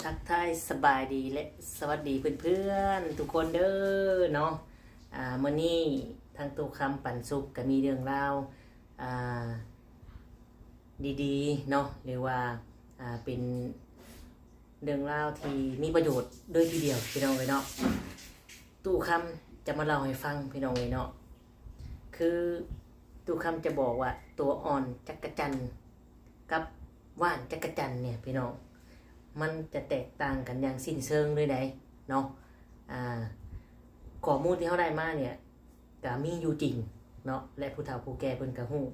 ທັກທາຍສະບາຍດີ ແລະ ສະຫວັດດີເພື່ອນໆທຸກຄົນເດີເນາະ. ອ່າ ມື້ນີ້ທາງຕູ້ຄຳປັນສຸກກໍມີເລື່ອງລາວ ອ່າ ດີໆເນາະ ຫຼືວ່າ ອ່າ ເປັນເລື່ອງລາວທີ່ມີປະໂຫຍດເລີຍທີດຽວ ພີ່ນ້ອງເອີຍເນາະ. ຕູ້ຄຳຈະມາເລົ່າໃຫ້ຟັງ ພີ່ນ້ອງເອີຍເນາະ. ຄືຕູ້ຄຳຈະບອກວ່າ ຕົວອ່ອນຈັກກະຈັ່ນກັບຫວ່ານຈັກກະຈັ່ນເນີ້ຍ ພີ່ນ້ອງ ມັນຈະແຕກຕ່າງກັນຢ່າງສິ້ນເຊີງເລີຍໃດເນາະ. ອ່າ ຂໍ້ມູນທີ່ເຮົາໄດ້ມາເນີ້ຍ ກະມີຢູ່ຈິງເນາະ ແລະ ຜູ້ເຖົ້າຜູ້ແກ່ເພິ່ນກະຮູ້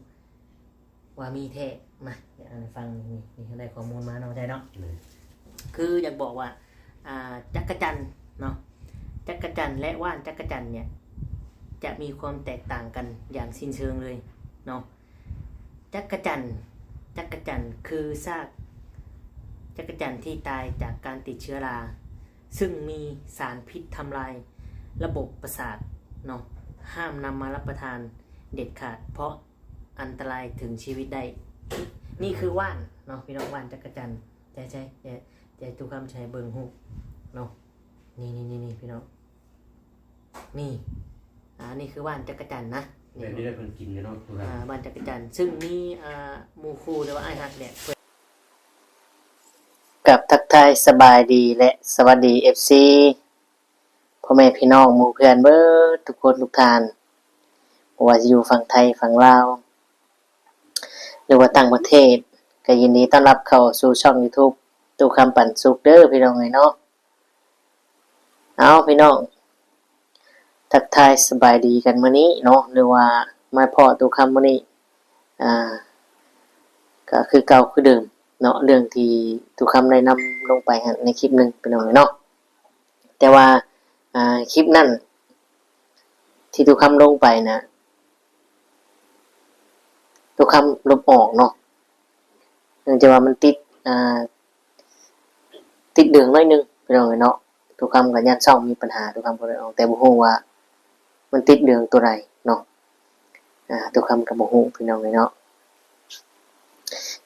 ວ່າມີແທ້. ມາ ດຽວອ່ານໃຫ້ຟັງ. ນີ້ ນີ້ ນີ້ ໄດ້ຂໍ້ມູນມາເນາະ ໃຈເນາະ. ແມ່ນ. ຄືຢາກບອກວ່າ ອ່າ ຈັກກະຈັ່ນເນາະ ຈັກກະຈັ່ນ ແລະ ຫວ່ານຈັກກະຈັ່ນເນີ້ຍ ຈະມີຄວາມແຕກຕ່າງກັນຢ່າງສິ້ນເຊີງເລີຍເນາະ. ຈັກກະຈັ່ນ ຈັກກະຈັ່ນຄືຊາກຈັກກະຈັ່ນທີ່ຕາຍຈາກການຕິດເຊື້ອລາ ຊຶ່ງມີສານພິດທຳລາຍລະບົບປະສາດເນາະ. ຫ້າມນຳມາຮັບປະທານເດັດຂາດ ເພາະອັນຕະລາຍເຖິງຊີວິດໄດ້. ນີ້ຄືຫວ່ານເນາະ ພີ່ນ້ອງ ຫວ່ານຈັກກະຈັ່ນ. ໃຈ ໃຈ ໃຈ ໃຈ ຕູ້ຄຳໃຈເບິ່ງຮູບເນາະ. ນີ້ ນີ້ ນີ້ ພີ່ນ້ອງ ນີ້ ອ່າ ນີ້ຄືຫວ່ານຈັກກະຈັ່ນນະ. ແບບນີ້ແຫຼະເພິ່ນກິນກັນເນາະ ຜູ້ ອ່າ ຫວ່ານຈັກກະຈັ່ນ ຊຶ່ງມີ ອ່າ ໝູ່ຄູ່ ຫຼືວ່າອ້າຍຮັກແຫຼະ. ກັບທັກທາຍສະບາຍດີ ແລະ ສະຫວັດດີ ເອັຟຊີ ພໍ່ແມ່ພີ່ນ້ອງໝູ່ເພື່ອນເບິດທຸກຄົນທຸກທ່ານ ບໍ່ວ່າຈະຢູ່ຝັ່ງໄທຝັ່ງລາວ ຫຼືວ່າຕ່າງປະເທດ ກໍຍິນດີຕ້ອນຮັບເຂົ້າສູ່ຊ່ອງຢູທູບຕູ້ຄຳປັນສຸກເດີ ພີ່ນ້ອງເອີຍເນາະ. ເອົາ ພີ່ນ້ອງ ທັກທາຍສະບາຍດີກັນມື້ນີ້ເນາະ ຫຼືວ່າມາພໍ້ຕູ້ຄຳມື້ນີ້ ອ່າ ກໍຄືເກົ່າຄືເດີມເນາະ ເລື່ອງທີ່ຕູ້ຄຳໄດ້ນຳລົງໄປຫັ້ນໃນຄລິບໜຶ່ງ ພີ່ນ້ອງເອີຍເນາະ. ແຕ່ວ່າ ອ່າ ຄລິບນັ້ນທີ່ຕູ້ຄຳລົງໄປນະ ຕູ້ຄຳລົບອອກເນາະ ເນື່ອງຈາກວ່າມັນຕິດ ອ່າ ຕິດເດືອງໜ້ອຍໜຶ່ງ ພີ່ນ້ອງເອີຍເນາະ. ຕູ້ຄຳກໍຢ້ານຊ່ອງມີບັນຫາ ຕູ້ຄຳກໍເລີຍອອກ ແຕ່ບໍ່ຮູ້ວ່າມັນຕິດເລື່ອງຕົວໃດເນາະ. ອ່າ ຕູ້ຄຳກໍບໍ່ຮູ້ ພີ່ນ້ອງເອີຍເນາະ.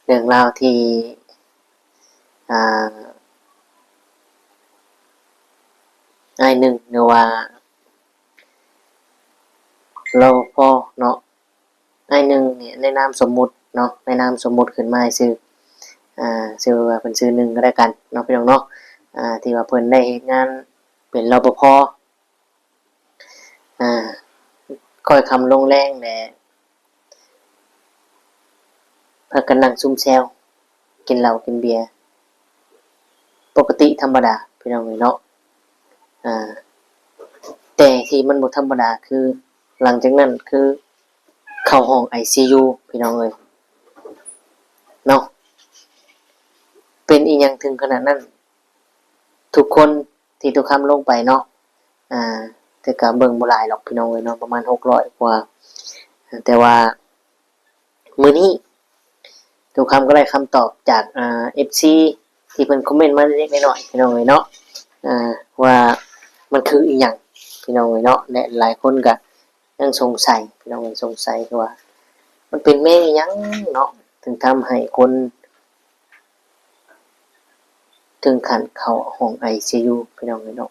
ເລື່ອງລາວທີ່ ອ່າ ອ້າຍໜຶ່ງ ຫຼືວ່າ ລປພ ເນາະ ອ້າຍໜຶ່ງນີ້ ໃນນາມສົມມຸດເນາະ ໃນນາມສົມມຸດຂຶ້ນມາຊື່ ອ່າ ຊື່ວ່າເພິ່ນຊື່ໜຶ່ງກໍແລ້ວກັນເນາະ ພີ່ນ້ອງເນາະ. ອ່າ ທີ່ວ່າເພິ່ນໄດ້ເຮັດງານເປັນ ລປພ ອ່າ ຄ່ອຍຄ່ຳລົງແລງແຫຼະ ພາກັນນັ່ງຊຸມແຊວ ກິນເຫຼົ້າກິນເບຍ ປົກກະຕິທຳມະດາ ພີ່ນ້ອງເອີຍເນາະ. ອ່າ ແຕ່ທີ່ມັນບໍ່ທຳມະດາຄື ຫຼັງຈາກນັ້ນຄືເຂົ້າຫ້ອງໄອຊີຢູ ພີ່ນ້ອງເອີຍເນາະ. ເປັນອີ່ຫຍັງເຖິງຂະໜາດນັ້ນ? ທຸກຄົນທີ່ຕູ້ຄຳລົງໄປເນາະ ອ່າ ແຕ່ກໍເບິ່ງບໍ່ຫຼາຍດອກ ພີ່ນ້ອງເອີຍເນາະ ປະມານຫົກຮ້ອຍກວ່າ. ແຕ່ວ່າມື້ນີ້ຕູ້ຄຳກໍໄດ້ຄຳຕອບຈາກ ອ່າ ເອັຟຊີ ທີ່ເພິ່ນຄອມເມັນມາເລັກໆນ້ອຍໆ ພີ່ນ້ອງເອີຍເນາະ ອ່າ ວ່າມັນຄືອີ່ຫຍັງ ພີ່ນ້ອງເອີຍເນາະ. ແລະ ຫຼາຍຄົນກໍຍັງສົງໄສ ພີ່ນ້ອງເອີຍ ສົງໄສຄືວ່າມັນເປັນແມ່ນອີ່ຫຍັງເນາະ ເຖິງທຳໃຫ້ຄົນ ເຖິງຂັ້ນເຂົ້າຫ້ອງໄອຊີຢູ ພີ່ນ້ອງເອີຍເນາະ.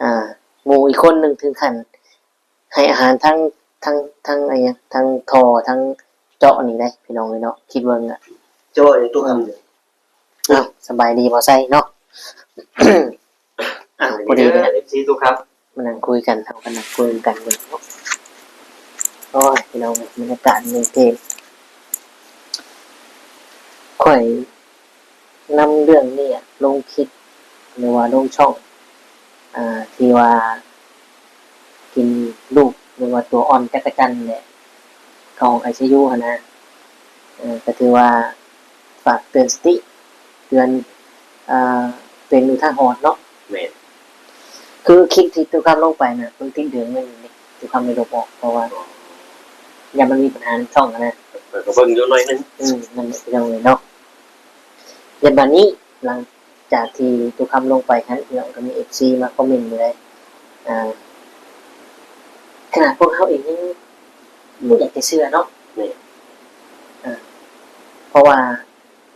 ອ່າ ໝູ່ອີກຄົນໜຶ່ງເຖິງຂັ້ນໃຫ້ອາຫານທັງ ທັງ ທັງ ອີ່ຫຍັງ ທັງທໍ່ ທັງເຈາະນີ້ໄດ໋ ພີ່ນ້ອງເອີຍເນາະ. ຄິດເບິ່ງອະ ເຈາະຫຍັງຕຸກຄຳ. ເອີ ອ້າວ ສະບາຍດີບໍ່ໄຊເນາະ. ອ້າວ ພໍດີເດີ ເອັຟຊີທຸກທ່ານ ມານັ່ງຄຸຍກັນ ເຮົາກໍນັ່ງຄຸຍກັນເບິ່ງເນາະ. ໂອ້ຍ ພີ່ນ້ອງເອີຍ ບັນຍາກາດໃນເກມ ຂ້ອຍນຳເລື່ອງນີ້ລົງຄລິບ ຫຼືວ່າລົງຊ່ອງ ອ່າ ທີ່ວ່າກິນລູກ ຫຼືວ່າຕົວອ່ອນຈັກກະຈັ່ນແຫຼະ ເຂົ້າຫ້ອງໄອຊີຢູຫັ້ນນະ. ເອີ ກໍຖືວ່າຝາກເຕືອນສະຕິ ເຕືອນ ອ່າ ເປັນອຸທາຫອນເນາະ. ແມ່ນ. ຄືຄລິບທີ່ຕູ້ຄຳລົງໄປນະ ມັນຕິດເດືອງໜ້ອຍໜຶ່ງເດ້ ຕູ້ຄຳໄດ້ລົບອອກ ເພາະວ່າຢ້ານມັນມີບັນຫາໃນຊ່ອງຫັ້ນນະ. ເອີ ກໍເບິ່ງຢູ່ໜ້ອຍໜຶ່ງ. ອືມ ນັ້ນແຫຼະ ພີ່ນ້ອງເອີຍເນາະ. ແລະ ບາດນີ້ ຫຼັງຈາກທີ່ຕູ້ຄຳລົງໄປຫັ້ນ ພີ່ນ້ອງ ກໍມີເອັຟຊີມາຄອມເມັນຢູ່ເດ້ ອ່າ ຂະໜາດພວກເຮົາເອງຍັງບໍ່ຢາກຈະເຊື່ອເນາະ. ແມ່ນ. ອ່າ ເພາະວ່າ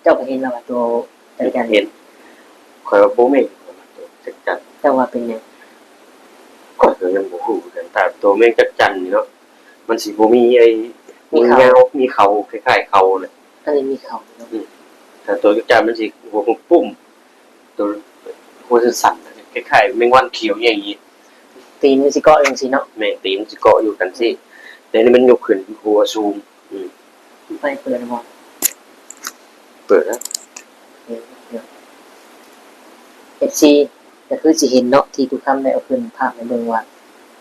ເຈົ້າກໍເຫັນແລ້ວວ່າຕົວຈັກກະຈັ່ນ ເຫັນ ຂ້ອຍວ່າບໍ່ແມ່ນ ຂ້ອຍວ່າຕົວຈັກຈັ່ນ. ເຈົ້າວ່າເປັນຫຍັງ? ຂ້ອຍກໍຍັງບໍ່ຮູ້ຄືກັນ. ຖ້າຕົວແມງຈັກຈັ່ນນີ້ເນາະ ມັນຊິບໍ່ມີໄອ້ ມີເຂົາ ຍາວ ມີເຂົາ ຄ້າຍໆເຂົານະ. ອັນນີ້ມີເຂົາເນາະ. ອືມ ຖ້າຕົວຈັກຈັ່ນມັນຊິຫົວປຸ້ມໆ ຕົວຫົວສັ້ນໆ ຄ້າຍໆແມງວັນຂຽວໃຫຍ່. ຕີນມັນຊິເກາະຈັ່ງຊີ້ເນາະ. ແມ່ນ ຕີນມັນຊິເກາະຢູ່ຈັ່ງຊີ້ ແຕ່ນີ້ມັນຍົກຂຶ້ນຫົວສູງ. ອືມ ໄຟເປີດແລ້ວບໍ່? ເປີດແລ້ວ. ໂອເຄ ເອັຟຊີ ກໍຄືຊິເຫັນເນາະ ທີ່ຕຸຄຳໄດ້ເອົາຂຶ້ນພາບໃຫ້ເບິ່ງວ່າ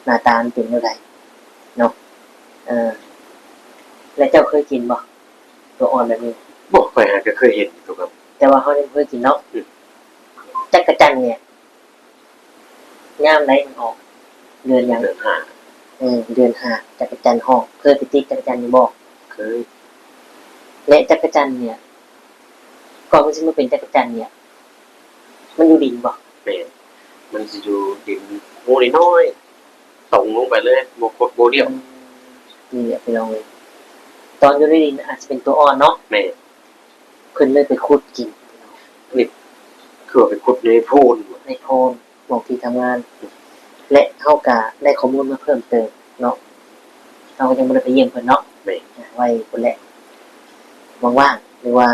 ໜ້າຕາມັນເປັນແນວໃດເນາະ. ເອີ ແລະເຈົ້າເຄີຍກິນບໍ່ ຕົວອ່ອນແບບນີ້? ບໍ່ ຂ້ອຍຫາກໍເຄີຍເຫັນຢູ່ ແຕ່ວ່າເຮົາຍັງບໍ່ເຄີຍກິນເນາະ. ອືມ ຈັກກະຈັ່ນນີ້ ຍາມໃດມັນອອກ? ເດືອນຫຍັງ? ເດືອນຫ້າ. ເອີ ເດືອນຫ້າ ຈັກກະຈັ່ນຮ້ອງ. ເຄີຍໄປຕິດຈັກກະຈັ່ນຢູ່ບໍ່? ເຄີຍ. ແລະ ຈັກກະຈັ່ນເນຍ ກ່ອນມັນຊິມາເປັນຈັກກະຈັ່ນເນຍ ມັນຢູ່ດິນບໍ່? ແມ່ນ ມັນຊິຢູ່ດິນ ຮູນ້ອຍໆ ຕົງລົງໄປເລີຍ ບໍ່ກົດບໍ່ດ່ຽວ. ອືມ ນີ້ແຫຼະພີ່ນ້ອງເອີຍ ຕອນຢູ່ໃນດິນອາດຈະເປັນຕົວອ່ອນເນາະ. ແມ່ນ. ເພິ່ນເລີຍໄປຂຸດກິນ. ນີ້ຄືວ່າໄປຂຸດໃນໂພນ ໃນໂພນ ໝ່ອງທີ່ທຳງານ ແລະ ເຮົາກະໄດ້ຂໍ້ມູນມາເພີ່ມເຕີມເນາະ. ເຮົາກໍຍັງບໍ່ໄດ້ໄປຢ້ຽມເພິ່ນເນາະ. ແມ່ນ. ໄວ້ພຸ້ນແຫຼະ ວ່າງໆ ຫຼືວ່າ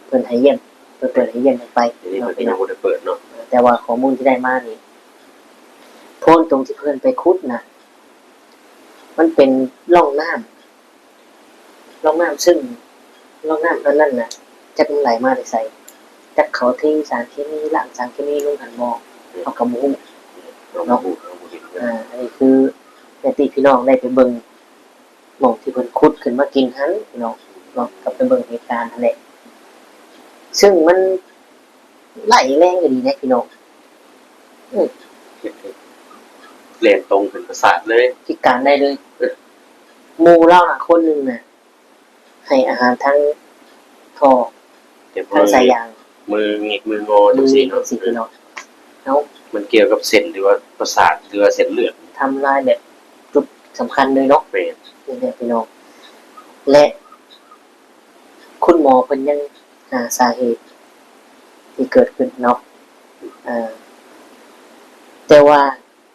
ເພິ່ນໃຫ້ຢ້ຽມ ເພິ່ນເປີດໃຫ້ຢ້ຽມໃຫ້ໄປ. ດຽວນີ້ເພິ່ນກໍຍັງບໍ່ໄດ້ເປີດເນາະ. ແຕ່ວ່າຂໍ້ມູນທີ່ໄດ້ມານີ້ ໂພນຕົງທີ່ເພິ່ນໄປຂຸດນະ ມັນເປັນຮ່ອງນ້ຳ ຮ່ອງນ້ຳ ຊຶ່ງຮ່ອງນ້ຳອັນນັ້ນນະ ຈັກມັນໄຫຼມາແຕ່ໃສ ຈັກເຂົາເທສານເຄມີ ລ້າງສານເຄມີລົງຫັ້ນບໍ່ ເຮົາກໍບໍ່ຮູ້ເນາະ. ເຮົາບໍ່ຮູ້ ເຮົາບໍ່ເຫັນ. ອາ ອັນນີ້ຄືຍາດຕິພີ່ນ້ອງໄດ້ໄປເບິ່ງ ໝ່ອງທີ່ເພິ່ນຂຸດຂຶ້ນມາກິນຫັ້ນເນາະ ເນາະ ກໍໄປເບິ່ງເຫດການຫັ້ນແຫຼະ ຊຶ່ງມັນ ໄຫຼແຮງອີ່ຫຼີເດ້ພີ່ນ້ອງ. ເອີ ແລ່ນຕົງເປັນປະສາດເລີຍ ພິການໄດ້ເລີຍ. ເອີ ໝູ່ລາວນະ ຄົນໜຶ່ງນະ ໃຫ້ອາຫານທາງທໍ່ ທາງສາຍຢາງ ມືຫງິກມືງໍຈັ່ງຊີ້ເນາະ. ເອີ ເອົາ ມັນກ່ຽວກັບເສັ້ນ ຫຼືວ່າປະສາດ ຫຼືວ່າເສັ້ນເລືອດ ທຳລາຍແບບຈຸດສຳຄັນເລີຍເນາະ. ແມ່ນ ນີ້ແຫຼະພີ່ນ້ອງ ແລະ ຄຸນໝໍເພິ່ນຍັງຫາສາເຫດທີ່ເກີດຂຶ້ນເນາະ ເອີ ແຕ່ວ່າ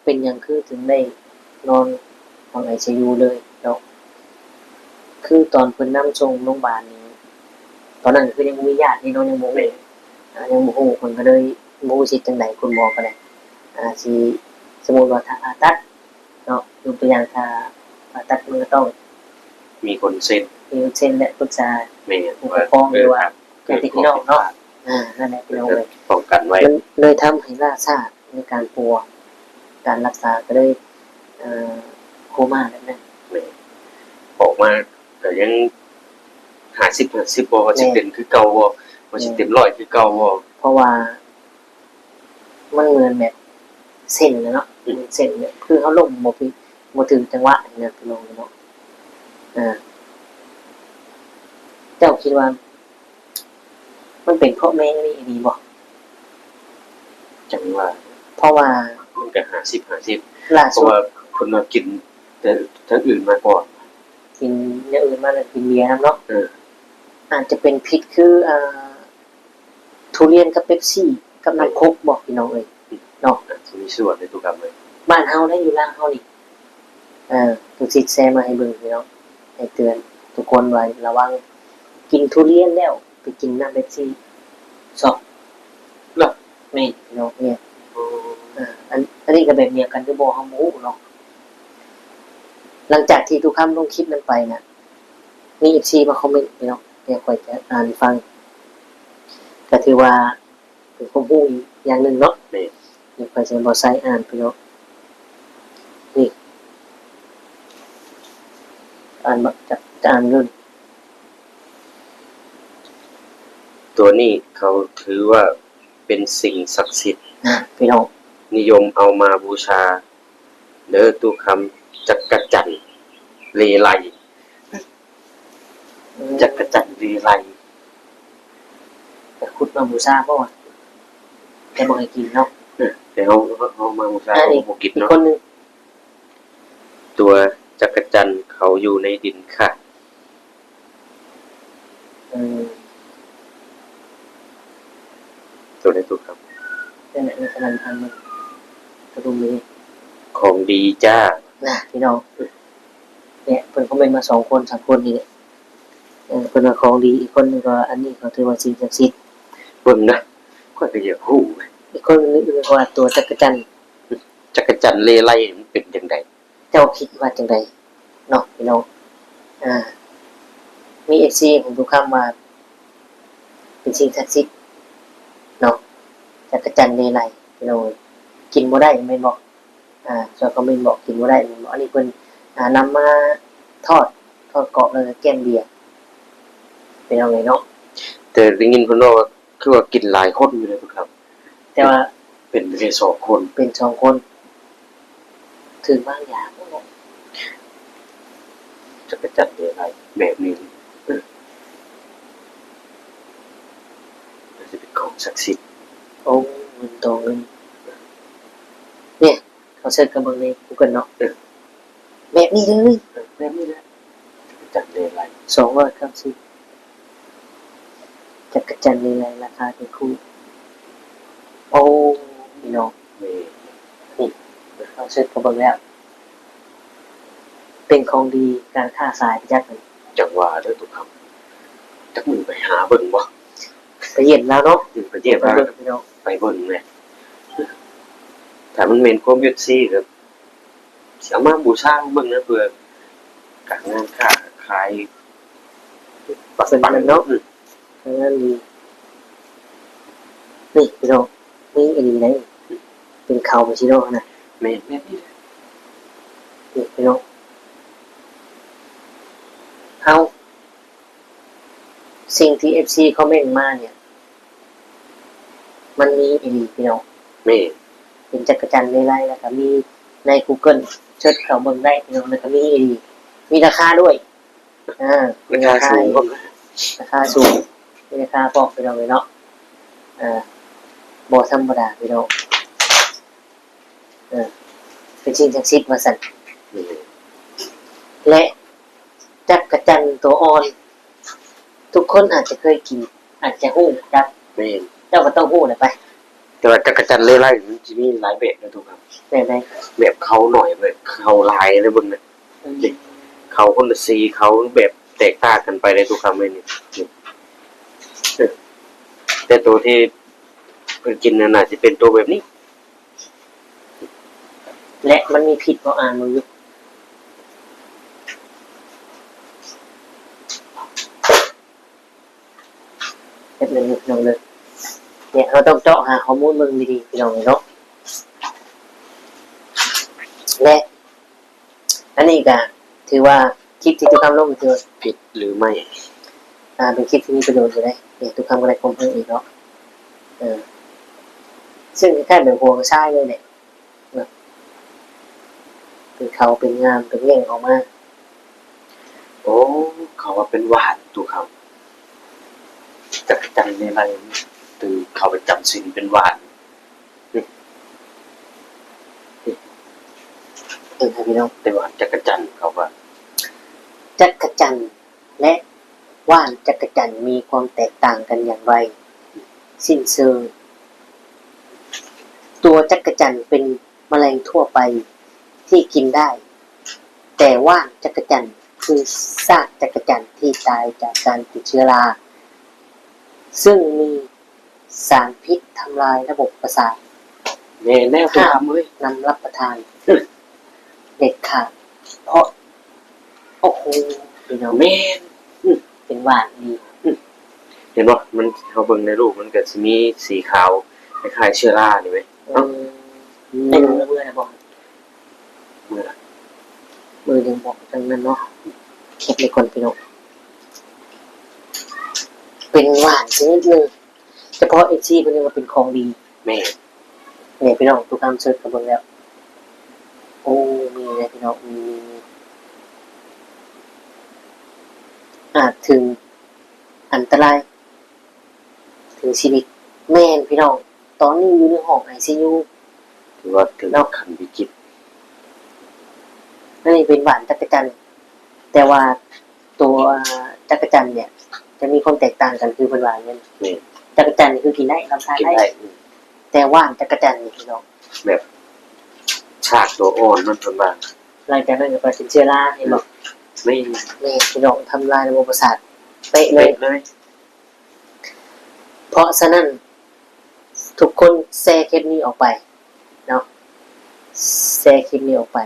ເປັນຫຍັງຄືເຖິງໄດ້ນອນຫ້ອງໄອຊີຢູເລີຍເນາະ ຄືຕອນເພິ່ນນຳສົ່ງໂຮງບານນີ້ ຕອນນັ້ນຄືຍັງບໍ່ມີຍາດເດ້ເນາະ ຍັງບໍ່ຮູ້ ຍັງບໍ່ຮູ້ ເພິ່ນກໍເລີຍບໍ່ຮູ້ຊິເຮັດຈັ່ງໃດ ຄຸນໝໍກໍໄດ້ ອາ ຊິ ສົມມຸດວ່າຖ້າຜ່າຕັດ ເນາະ ຍົກຕົວຢ່າງຖ້າຜ່າຕັດມັນກໍຕ້ອງມີຄົນເຊັນ ມີຄົນເຊັນ ແລະ ປຶກສາ ແມ່ນ ຜູ້ປົກຄອງ ຫຼືວ່າຍາດຕິພີ່ນ້ອງເນາະ. ອາ ນັ້ນແຫຼະພີ່ນ້ອງເອີຍ ປ້ອງກັນໄວ້ ມັນເລີຍທຳໃຫ້ລ້າຊ້າໃນການປົວ ການລັກສາກໍເລີຍ ເອີ ໂຄມ່າແບບນັ້ນ. ແມ່ນ ອອກມາກໍຍັງຫ້າສິບຫ້າສິບບໍ່ ວ່າຊິເປັນຄືເກົ່າບໍ່ ວ່າຊິເຕັມຮ້ອຍຄືເກົ່າບໍ່ ເພາະວ່າ ມັນເໝືອນແບບເສັ້ນນະເນາະ ເສັ້ນແບບຄືເຮົາລົ້ມບໍ່ຜິດ ບໍ່ຖືກຈັງຫວະນີ້ນະພີ່ນ້ອງເນາະ. ເຈົ້າຄິດວ່າມັນເປັນເພາະແມງອັນນີ້ອີ່ຫຼີບໍ່? ຈັ່ງວ່າ ເພາະວ່າມັນກໍຫ້າສິບຫ້າສິບ ເພາະວ່າເພິ່ນວ່າກິນແຕ່ທາງອື່ນມາກ່ອນ ກິນແນວອື່ນມາແລ້ວກິນເບຍນຳເນາະ. ອາດຈະເປັນພິດຄື ອ່າ ທຸລຽນກັບເປັບຊີກັບນ້ຳໂຄກບໍພີ່ນ້ອງເອີຍເນາະ. ອາດຈະມີສ່ວນໃນໂຕກັນເລີຍ ບ້ານເຮົາໃດ ຢູ່ລາວເຮົານີ້ ເອີ ຕຸສິດແຊມາໃຫ້ເບິ່ງພີ່ນ້ອງ ໃຫ້ເຕືອນທຸກຄົນວ່າລະວັງ ກິນທຸລຽນແລ້ວໄປກິນນ້ຳເປັບຊີຊອກເນາະ. ແມ່ນພີ່ນ້ອງ ແມ່ນ. ເອີ ອັນ ອັນນີ້ກໍແບບດຽວກັນຫຼືບໍ່ ເຮົາບໍ່ຮູ້ເນາະ. ຫຼັງຈາກທີ່ຕຸຄຳລົງຄລິບນັ້ນໄປນະ ມີເອັຟຊີມາຄອມເມັນພີ່ນ້ອງ ດຽວຂ້ອຍຈະອ່ານໃຫ້ຟັງ ກໍຖືວ່າເປັນຄວາມຮູ້ອີກຢ່າງໜຶ່ງເນາະ. ແມ່ນ ດຽວຂ້ອຍຈະບໍ່ໃຊ້ອ່ານພີ່ນ້ອງ ນີ້ ອ່ານ ຈະ ຈະອ່ານເບິ່ງ. ຕົວນີ້ເຂົາຖືວ່າເປັນສິ່ງສັກສິດ ນະ ພີ່ນ້ອງ ນິຍົມເອົາມາບູຊາ ເດີ ຕູ້ຄຳ ຈັກກະຈັນເລໄລ. ອືມ ຈັກກະຈັນເລໄລ ໄປຂຸດມາບູຊາບໍ່ ແຕ່ບໍ່ໃຫ້ກິນເນາະ. ເອີ ແຕ່ເຮົາ ເຮົາ ເຮົາມາບູຊາ ເຮົາບໍ່ກິນເນາະ. ອີກຄົນໜຶ່ງ ຕົວຈັກກະຈັນເຂົາຢູ່ໃນດິນຄ່ະ. ອືມ ຕົວໃດຕົວເກົ່າ? ນັ້ນແຫຼະ ໃນສະນັ້ນທາງມັນກະດຸມນີ້ ຂອງດີຈ້າ ນະ ພີ່ນ້ອງ. ເອີ ເນຍ ເພິ່ນຄອມເມັນມາສອງຄົນສາມຄົນນີ້ແຫຼະ. ເອີ ເພິ່ນວ່າຂອງດີ ອີກຄົນໜຶ່ງກໍວ່າອັນນີ້ກໍຖືວ່າສິ່ງສັກສິດ. ເບິ່ງນະ ຂ້ອຍກໍຢາກຮູ້ ອີກຄົນໜຶ່ງກໍວ່າຕົວຈັກກະຈັ່ນ ຈັກກະຈັ່ນເລໄລມັນເປັນຈັ່ງໃດ? ເຈົ້າຄິດວ່າຈັ່ງໃດເນາະພີ່ນ້ອງ? ອ່າ ມີເອັຟຊີຂອງຕຸຄຳວ່າເປັນສິ່ງສັກສິດເນາະ ຈັກກະຈັ່ນເລໄລ ພີ່ນ້ອງເອີຍ ກິນບໍ່ໄດ້ແມ່ນບໍ່? ອ່າ ຊ່ວຍຄອມເມັນບອກ ກິນບໍ່ໄດ້ແມ່ນບໍ່? ອັນນີ້ເພິ່ນ ອ່າ ນຳມາທອດ ທອດກອບແລ້ວກໍແກ້ມເບຍ ພີ່ນ້ອງເອີຍເນາະ. ແຕ່ໄດ້ຍິນເພິ່ນເວົ້າວ່າ ຄືວ່າກິນຫຼາຍຄົນຢູ່ເດ້ພຸ້ນຄັບ ແຕ່ວ່າເປັນແຕ່ສອງຄົນ ເປັນສອງຄົນ ຖືກວາງຢາບໍ່ເນາະ. ຈັກກະຈັ່ນເລໄລແບບນີ້ ເອີ ໜ້າຈະເປັນຂອງສັກສິດ. ໂອ້ ເງິນຕໍ່ເງິນ ເນຍ ເຮົາເສີດເຂົ້າເບິ່ງໃນກູເກີນເນາະ ເອີ ແບບນີ້ເລີຍ ເອີ ແບບນີ້ແຫຼະ ຈັກກະຈັ່ນເລໄລ ສອງຮ້ອຍເກົ້າສິບ ຈັກກະຈັ່ນເລໄລລາຄາຖືກຄູ່. ໂອ້ ພີ່ນ້ອງ ນີ້ ນີ້ ເຮົາເສີດເຂົ້າເບິ່ງແລ້ວ ເປັນຂອງດີການຄ້າຂາຍໄປຈັກ ຈັ່ງວ່າເດີຕຸຄຳ ຈັກມື້ໄປຫາເບິ່ງບໍ່? ໄປຢ້ຽມລາວເນາະ ອືມ ໄປຢ້ຽມລາວ ໄປເບິ່ງພີ່ນ້ອງ ໄປເບິ່ງແຫຼະ. ຖ້າມັນແມ່ນຄວາມເອັຟຊີກໍຊິເອົາມາບູຊາເບິ່ງນະ ເພື່ອການງານຄ້າຂາຍປັກປັນເນາະ ອືມ ການງານດີ. ນີ້ພີ່ນ້ອງ ນີ້ອີ່ຫຼີໃດ ເປັນເຂົາໄປຊິເນາະນະ ແມ່ນ ແມ່ນອີ່ຫຼີ ນີ້ພີ່ນ້ອງ ເຮົາ ສິ່ງທີ່ເອັຟຊີຄອມເມັນມາເນຍ ມັນມີອີ່ຫຼີພີ່ນ້ອງ ແມ່ນ ເປັນຈັກກະຈັ່ນເລໄລ ແລ້ວກະມີໃນກູເກີນ ເສີດເຂົ້າເບິ່ງໄດ້ພີ່ນ້ອງ ແລ້ວກະມີອີ່ຫຼີ ມີລາຄາດ້ວຍ ອ່າ ລາຄາສູງພ້ອມນະ ລາຄາສູງ ມີລາຄາພ້ອມພີ່ນ້ອງເອີຍເນາະ ອ່າ ບໍ່ທຳມະດາພີ່ນ້ອງ. ເອີ ເປັນສິ່ງສັກສິດວ່າຊັ້ນ ແມ່ນ ແລະ ຈັກກະຈັ່ນໂຕອ່ອນ ທຸກຄົນອາດຈະເຄີຍກິນ ອາດຈະຮູ້ຈັກ ແມ່ນ ເຈົ້າກໍຕ້ອງຮູ້ແຫຼະໄປ. ແຕ່ວ່າຈັກກະຈັ່ນເລໄລມັນຊິມີຫຼາຍແບບເດີ ທຸກຄົນ ແບບໃດ? ແບບເຂົາໜ້ອຍ ແບບເຂົາຫຼາຍເດີ ເບິ່ງນະ ອືມ ເຂົາຄົນລະສີ ເຂົາແບບແຕກຕ່າງກັນໄປເດີ ທຸກຄົນເອີຍ ນີ້ ເອີ ແຕ່ໂຕທີ່ເພິ່ນກິນນັ້ນ ໜ້າຊິເປັນໂຕແບບນີ້. ແລະ ມັນມີພິດບໍ່? ອ່ານເບິ່ງຢູ່ ແປັບໜຶ່ງເດີພີ່ນ້ອງເດີ ເນຍ ເຮົາຕ້ອງເຈາະຫາຂໍ້ມູນເບິ່ງດີໆ ພີ່ນ້ອງເນາະ ແລະ ອັນນີ້ກະຖືວ່າຄລິບທີ່ຕຸຄຳລົງຖືວ່າຜິດຫຼືໄມ່? ອ່າ ເປັນຄລິບທີ່ມີປະໂຫຍດຢູ່ເດ້ ນີ້ຕຸຄຳກໍໄດ້ຄວາມຮູ້ອີກເນາະ ເອີ ເຊິ່ງຄ້າຍໆແບບຫົວກະຊາຍເລີຍແຫຼະ ເນາະ ເປັນເຂົາເປັນງາມ ເປັນແງ່ງອອກມາ. ໂອ້ ເຂົາວ່າເປັນຫວ່ານ ຕຸຄຳ ຈັກກະຈັ່ນເລໄລ ຕື່ນເຂົາໄປຈຳສິນເປັນຫວ່ານ. ເບິ່ງໃຫ້ພີ່ນ້ອງ ແຕ່ວ່າຈັກກະຈັ່ນເຂົາວ່າ ຈັກກະຈັ່ນ ແລະ ຫວ່ານຈັກກະຈັ່ນມີຄວາມແຕກຕ່າງກັນຢ່າງໄວສິ້ນເຊີງ. ຕົວຈັກກະຈັ່ນເປັນມະແລງທົ່ວໄປທີ່ກິນໄດ້, ແຕ່ຫວ່ານຈັກກະຈັ່ນຄືຊາກຈັກກະຈັ່ນທີ່ຕາຍຈາກການຕິດເຊື້ອລາ, ເຊິ່ງມີ ສານພິດທຳລາຍລະບົບປະສາດ. ແມ່ນແລ້ວ ຕຸຄຳເອີຍ ຫ້າມນຳຮັບປະທານເດັດຂາດ ເພາະ ໂອ້ໂຫ ພີ່ນ້ອງ ແມ່ນ ເປັນຫວ່ານອີ່ຫຼີ ເຫັນບໍ່? ມັນ ເຮົາເບິ່ງໃນຮູບ ມັນກໍຊິມີສີຂາວ ຄ້າຍໆເຊື້ອລານີ້ເວີຍ. ອືມ ໄດ້ລົງລະເມືອແລ້ວບໍ່? ເມືອລະ ມື້ໜຶ່ງບອກຈັ່ງນັ້ນເນາະ. ເກັບໄວ້ກ່ອນພີ່ນ້ອງ ເປັນຫວ່ານຊະນິດໜຶ່ງ ສະເພາະເອັຟຊີເພິ່ນຍັງວ່າເປັນຂອງດີ. ແມ່ນ ແມ່ນພີ່ນ້ອງ ຕຸຄຳເສີດກໍເບິ່ງແລ້ວ ໂອ້ ມີເດ້ພີ່ນ້ອງ ມີ ມີ ມີ ອາດເຖິງອັນຕະລາຍ ເຖິງຊີວິດ. ແມ່ນພີ່ນ້ອງ ຕອນນີ້ຢູ່ໃນຫ້ອງໄອຊີຢູ ຖືວ່າເຖິງ ເນາະ ຂັ້ນວິກິດ. ອັນນີ້ເປັນຫວ່ານຈັກກະຈັ່ນ ແຕ່ວ່າຕົວຈັກກະຈັ່ນເນຍ ຈະມີຄວາມແຕກຕ່າງກັນ ຄືເພິ່ນວ່າແມ່ນ ແມ່ນ ຈັກກະຈັ່ນນີ້ຄືກິນໄດ້ ຮັບປະທານໄດ້ ກິນໄດ້ ອືມ ແ ແຕ່ຫວ່ານຈັກກະຈັ່ນນີ້ພີ່ນ້ອງ ແບບຊາກຕົວອ່ອນມັນເພິ່ນວ່າ ຫຼັງຈາກນັ້ນກໍໄປເປັນເຊື້ອລາ ເຫັນບໍ່? ແມ່ນ ແມ່ນພີ່ນ້ອງ ທຳລາຍລະບົບປະສາດເປະເລີຍ ເປະເລີຍ. ເພາະສະນັ້ນ ທຸກຄົນແຊຄລິບນີ້ອອກໄປເນາະ ແຊຄລິບນີ້ອອກໄປ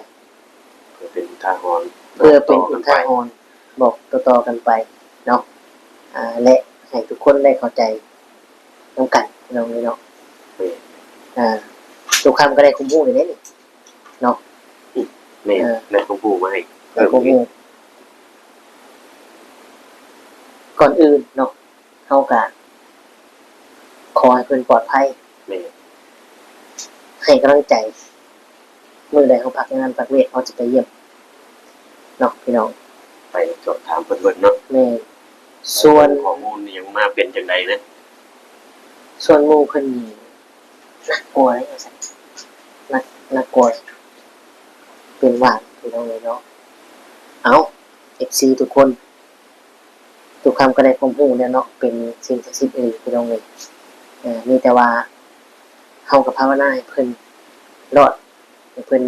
ເພື່ອເປັນອຸທາຫອນ ເພື່ອເປັນອຸທາຫອນບອກຕໍ່ໆກັນໄປເນາະ ອ່າ ແລະ ໃຫ້ທຸກຄົນໄດ້ເຂົ້າໃຈນຳກັນ ພີ່ນ້ອງເອີຍເນາະ. ແມ່ນ ອ່າ ຕຸຄຳກໍໄດ້ຄວາມຮູ້ນີ້ເດ້ນີ້ເນາະ. ແມ່ນ ເອີ ໄດ້ຄວາມຮູ້ມາໃຫ້ ໄດ້ຄວາມຮູ້ ກ່ອນອື່ນເນາະ ເຮົາກະຂໍໃຫ້ເພິ່ນປອດໄພ ແມ່ນ ໃຫ້ກຳລັງໃຈ ມື້ໃດເຮົາພັກງານພັກວຽກ ເຮົາຈະໄປຢ້ຽມເນາະພີ່ນ້ອງ ໄປສອບຖາມເພິ່ນເບິ່ງເນາະ. ແມ່ນ ສ່ວນຂໍ້ມູນອີ່ຫຍັງມາເປັນຈັ່ງໃດນະ ສ່ວນໝູ່ເພິ່ນນີ້ ໜັກກວ່າເດ້ວ່າຊັ້ນ ໜັກ ໜັກກວ່າ ເປັນຫວັດພີ່ນ້ອງເອີຍເນາະ. ເອົ້າ ເອັຟຊີທຸກຄົນ ຕຸຄຳກໍໄດ້ຄວາມຮູ້ແລ້ວເນາະ ເປັນສິ່ງສັກສິດອີ່ຫຼີພີ່ນ້ອງເອີຍ. ເອີ ມີແຕ່ວ່າເຮົາກໍພາວະນາໃຫ້ເພິ່ນລອດ ໃຫ້ເພິ່ນ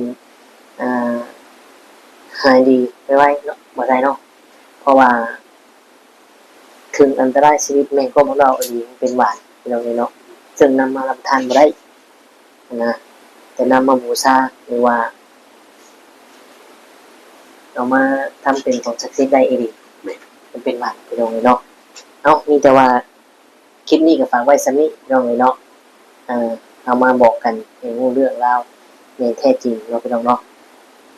ອ່າ ຫາຍດີໄວໆເນາະ ບໍ່ໄດ້ເນາະ ເພາະວ່າ ເຖິງອັນຕະລາຍຊີວິດແມ່ນຄວາມຮັກເຮົາອີ່ຫຼີ ມັນເປັນຫວັດພີ່ນ້ອງເອີຍເນາະ ເຊິ່ງນຳມາຮັບປະທານບໍ່ໄດ້ຫັ້ນນະ ແຕ່ນຳມາບູຊາ ຫຼືວ່າເອົາມາທຳເປັນຂອງສັກສິດໄດ້ອີ່ຫຼີ ແມ່ນ ມັນເປັນຫວັດພີ່ນ້ອງເອີຍເນາະ. ເອົ້າ ມີແຕ່ວ່າ ຄລິບນີ້ກໍຝາກໄວ້ສ່ຳນີ້ພີ່ນ້ອງເອີຍເນາະ ເອີ ເຮົາມາບອກກັນໃຫ້ຮູ້ເລື່ອງລາວຢ່າງແທ້ຈິງເນາະພີ່ນ້ອງເນາະ.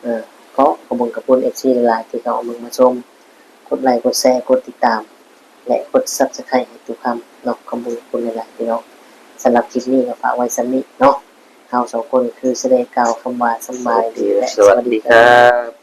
ເອີ ຂໍຂອບຄຸນຂອບຄຸນເອັຟຊີຫຼາຍໆ ທີ່ເຂົ້າມາເບິ່ງມາຊົມ ກົດໄລ ກົດແຊ ກົດຕິດຕາມ ແລະ ກົດຊັບສະໄຄຣບ໌ໃຫ້ຕຸຄຳເນາະ. ຂອບຄຸນຂອບຄຸນຫຼາຍໆພີ່ນ້ອງ. ສຳລັບຄລິບນີ້ກໍຝາກໄວ້ສ່ຳນີ້ເນາະ. ເຮົາສອງຄົນຄືຊິໄດ້ກ່າວຄຳວ່າສຳບາຍດີ ແລະ ສະຫວັດດີຄັບ.